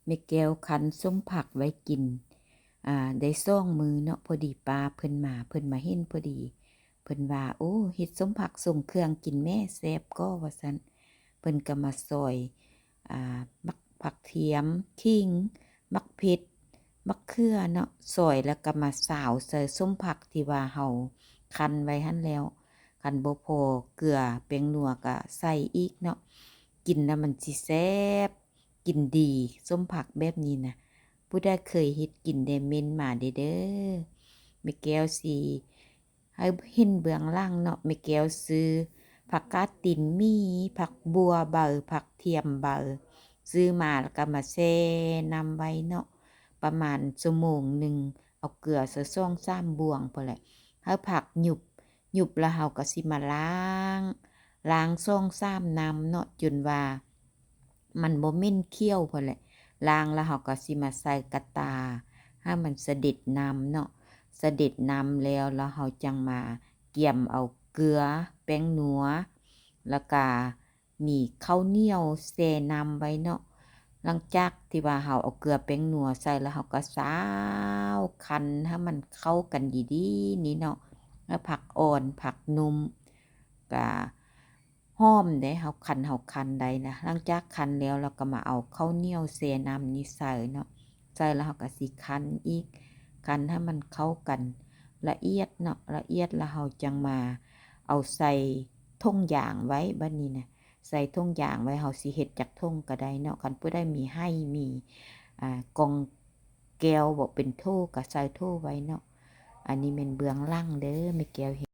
ແມ່ແກ້ວຄັ້ນສົ້ມຜັກໄວ້ກິນ ອ່າ ໄດ້ສອງມື້ເນາະ, ພໍດີປ້າເພິ່ນມາ ເພິ່ນມາເຫັນພໍດີ ເພິ່ນວ່າ ໂອ້ ເຮັດສົ້ມຜັກຊົງເຄື່ອງກິນແມ້ ແຊບກໍ ວ່າຊັ້ນ. ເພິ່ນກໍມາຊອຍ ອ່າ ໝາກ ຜັກທຽມ, ຂີງ, ໝາກເຜັດ, ໝາກເຂືອເນາະ, ຊອຍແລ້ວກໍມາຊາວໃສ່ສົ້ມຜັກທີ່ວ່າເຮົາຄັ້ນໄວ້ຫັ້ນແລ້ວ. ຄັນບໍ່ພໍເກືອແປ້ງນົວກໍໃສ່ອີກເນາະ, ກິນແລ້ວມັນຊິແຊບ ກິນດີ ສົ້ມຜັກແບບນີ້ນະ. ຜູ້ໃດເຄີຍເຮັດກິນແດ່ເມັ້ນມາເດີ້ເດີ. ແມ່ແກ້ວຊິໃຫ້ເຫັນເບື້ອງຫຼັງເນາະ, ແມ່ແກ້ວຊື້ຜັກກາດຕີນໝີ, ຜັກບົ່ວໃບ, ຜັກທຽມໃບ, ຊື້ມາແລ້ວກໍມາແຊ່ນ້ຳໄວ້ເນາະ ປະມານຊົ່ວໂມງໜຶ່ງ, ເອົາເກືອໃສ່ສອງສາມບ່ວງພຸ້ນແຫຼະ. ໃຫ້ຜັກຫຍຸບ ຫຍຸບແລ້ວເຮົາກໍຊິມາລ້າງ ລ້າງສອງສາມນ້ຳເນາະ ຈົນວ່າມັນບໍ່ເໝັນຂຽວພຸ້ນແຫຼະ. ລ້າງແລ້ວເຮົາກໍຊິມາໃສ່ກະຕ່າ ໃຫ້ມັນສະເດັດນ້ຳເນາະ, ສະເດັດນ້ຳແລ້ວ ແລ້ວເຮົາຈັ່ງມາກຽມເອົາເກືອ, ແປ້ງນົວ ແລ້ວກະ ມີເຂົ້າໜຽວແຊ່ນ້ຳໄວ້ເນາະ. ຫຼັງຈາກທີ່ວ່າເຮົາເອົາເກືອແປ້ງນົວໃສ່ແລ້ວ ເຮົາກໍຊາວຄັ້ນໃຫ້ມັນເຂົ້າກັນດີໆນີ້ເນາະ, ແລ້ວຜັກອ່ອນ ຜັກໜຸ່ມ ກະຫອມເດ້ ເຮົາຄັ້ນ ເຮົາຄັ້ນໄດ້ນະ. ຫຼັງຈາກຄັ້ນແລ້ວ ເຮົາກໍມາເອົາເຂົ້າໜຽວແຊ່ນ້ຳນີ້ໃສ່ເນາະ, ໃສ່ແລ້ວເຮົາກໍຊິຄັ້ນອີກ ຄັ້ນໃຫ້ມັນເຂົ້າກັນລະອຽດເນາະ ລະອຽດ ແລ້ວເຮົາຈັ່ງມາເອົາໃສ່ຖົງຢາງໄວ້. ບັດນີ້ນະ ໃສ່ຖົງຢາງໄວ້ ເຮົາຊິເຮັດຈັກຖົງກໍໄດ້ເນາະ, ຄັນຜູ້ໃດມີໄຫ ມີ ອ່າ ກ່ອງແກ້ວບໍ ເປັນໂຖກໍໃສ່ໂຖໄວ້ເນາະ. ອັນນີ້ແມ່ນເບື້ອງຫຼັງເດີ້ ແມ່ແກ້ວເຮັດ